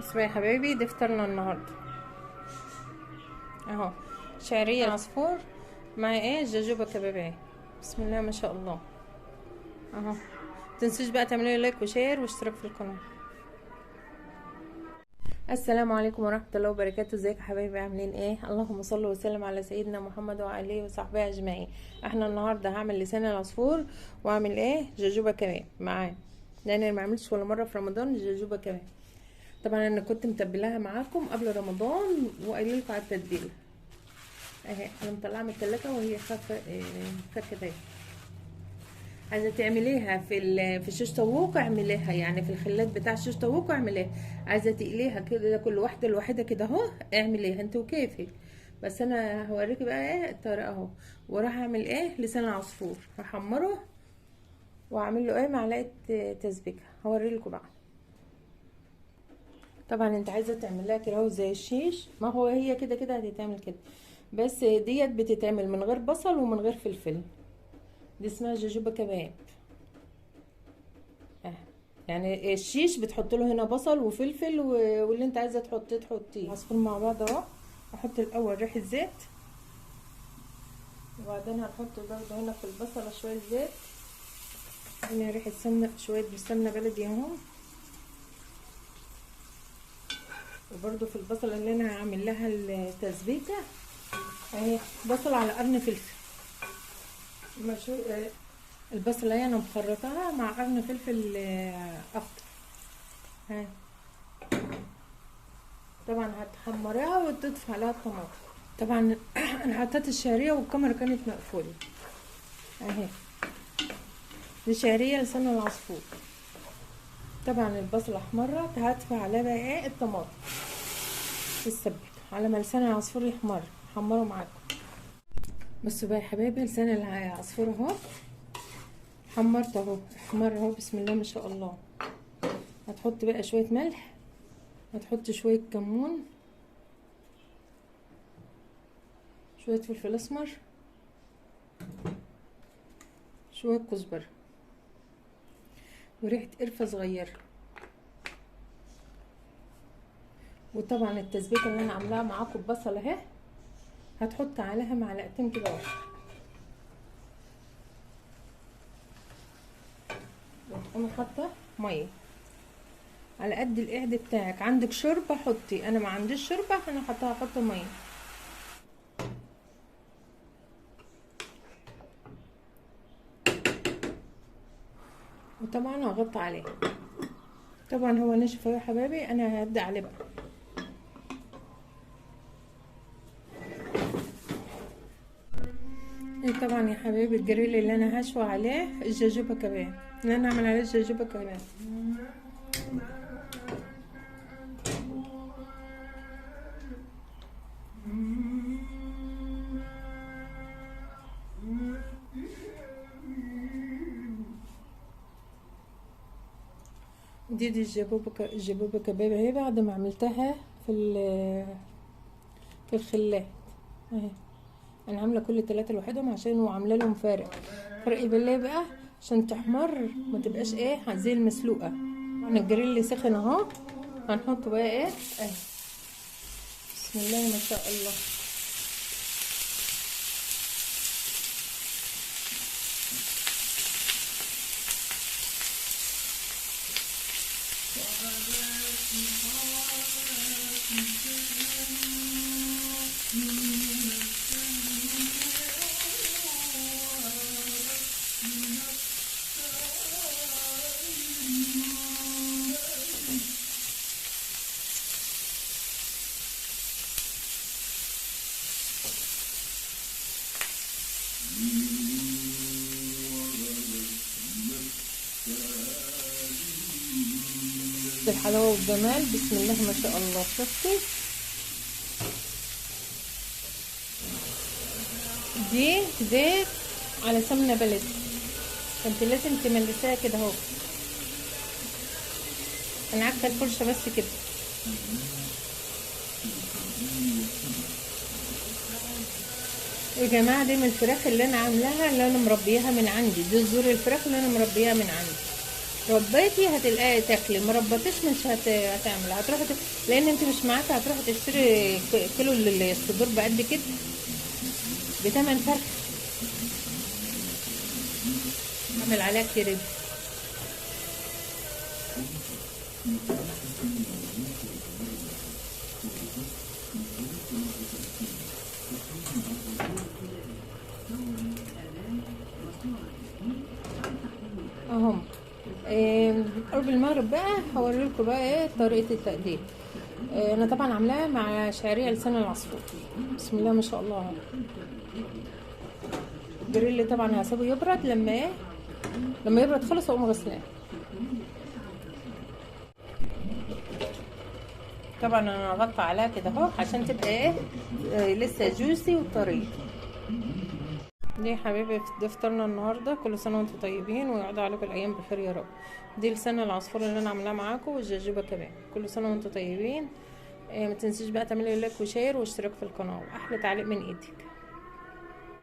بصوا يا حبايبي، ده فطارنا النهارده اهو، شعرية عصفور مع ايه جاجوبه كباب اهي. بسم الله ما شاء الله اهو. متنسوش بقى تعملوا لي like و share واشتراك في القناة. السلام عليكم ورحمة الله وبركاته. ازيك يا حبايبي، عاملين ايه؟ اللهم صل وسلم على سيدنا محمد وعلى اله وصحبه اجمعين. احنا النهارده هعمل لسان العصفور واعمل ايه جاجوبه كباب معاه، لان انا ما عملتش ولا مرة في رمضان جاجوبه كباب. طبعا انا كنت متبلاها معاكم قبل رمضان وقايله لكم على التتبيله اهي. انا مطلعها من التلاجة وهي خفه فكت اهي. عايزه تعمليها في الشيش طاووق اعمليها، يعني في الخلاط بتاع الشيش طاووق اعمليها. عايزه تقليها كده كل واحدة لوحدها كده اهو اعمليها انت وكيفك، بس انا هوريكي بقى ايه الطريقة اهو. وراح اعمل ايه لسان العصفور، هحمره واعمل له ايه معلقه تسبيكه، هوريلكم بقى. طبعا انت عايزه تعمليها كده اهو زي الشيش، ما هو هي كده كده هتتعمل كده، بس ديت بتتعمل من غير بصل ومن غير فلفل. دي اسمها جاجوبه كباب. يعني الشيش بتحط له هنا بصل وفلفل واللي انت عايزه تحطيه تحطيه. عصفور مع بعض اهو. احط الاول ريحه زيت، وبعدين هنحط برضه هنا في البصله شوية زيت، هنا ريحه سمنه، شوية بالسمنه بلدي اهو. وبرضه في البصله اللي انا هعمل لها التسبيكه اهي، بصل على قرن فلفل. البصله اهي انا مخرطاها مع قرن فلفل اخضر. ها طبعا هتحمريها وتضيف عليها الطماطم. طبعا انا حطيت الشعرية والكاميرا كانت مقفولة اهي. دي شعرية لسان العصفور. طبعا البصله احمرت، هدفع عليها بقى ايه الطماطم السبك على ما لسان العصفور يحمر. حمرة معاكم. بصوا بقى يا حبايبي، لسان العصفور اهو حمرت اهو، احمر اهو بسم الله ما شاء الله. هتحط بقى شوية ملح، هتحط شوية كمون، شوية فلفل اسمر، شوية كزبره، وريحه قرفه صغيرة. وطبعا التسبيكه اللي انا عاملاها معاكم ببصل اهي، هتحط عليها معلقتين كده اهو. وتقومي حاطه مية على قد القعد بتاعك. عندك شوربة حطي، انا ما عنديش شوربة انا حطها احط مية. وطبعا هغطي عليه. طبعا هو نشف اهو يا حبايبي، انا هبدا عليه بقى. طبعا يا حبايبي الجريل اللي انا هشوي عليه الجاجوبه كباب، اللي انا هعمل عليه الجاجوبه كباب. دي الجبوبه كباب اهي بعد ما عملتها في الخلاط اهي. انا عامله كل ثلاثة لوحدهم عشان وعامله لهم فرق بالله بقى عشان تحمر ما تبقاش ايه زي المسلوقه. طبعا الجريل سخن اهو، هنحطه بقى ايه اهي. بسم الله ما شاء الله. الحلاوة والجمال بسم الله ما شاء الله. شفتي دي زيت على سمنه بلدي، فانت لازم تملسيها كده اهو. انا عارفه الفرشة بس كده. يا جماعة دي من الفراخ اللي انا عاملاها، اللي انا مربيها من عندي، دي زور الفراخ اللي انا مربيها من عندي. ربيتي هتلقاها تاكلي، ما ربيتيش مش هتعمل، هتروحي لان انت مش معاكي، هتروحي تشتري كيلو الصدور بقد كده بتمن فرخ. اعمل عليها كريب. اهم قرب المغرب بقى هوريلكم بقى ايه طريقه التقديم. انا طبعا عاملاها مع شعرية لسان العصفور، بسم الله ما شاء الله. الجريل طبعا هسيبه يبرد، لما ايه لما يبرد خالص اقوم غسلاه. طبعا انا هغطي عليها كده اهو عشان تبقى ايه لسه جوسي وطريه. دي يا حبايبي ده فطارنا النهارده، كل سنة وانتم طيبين ويعود عليكم الايام بخير يا رب. دي لسان العصفور اللي انا عاملاه معاكم والجاجوبه كمان. كل سنة وانتم طيبين. ما تنسيش بقى تعملي like و share واشتراك في القناة، واحلى تعليق من ايدك.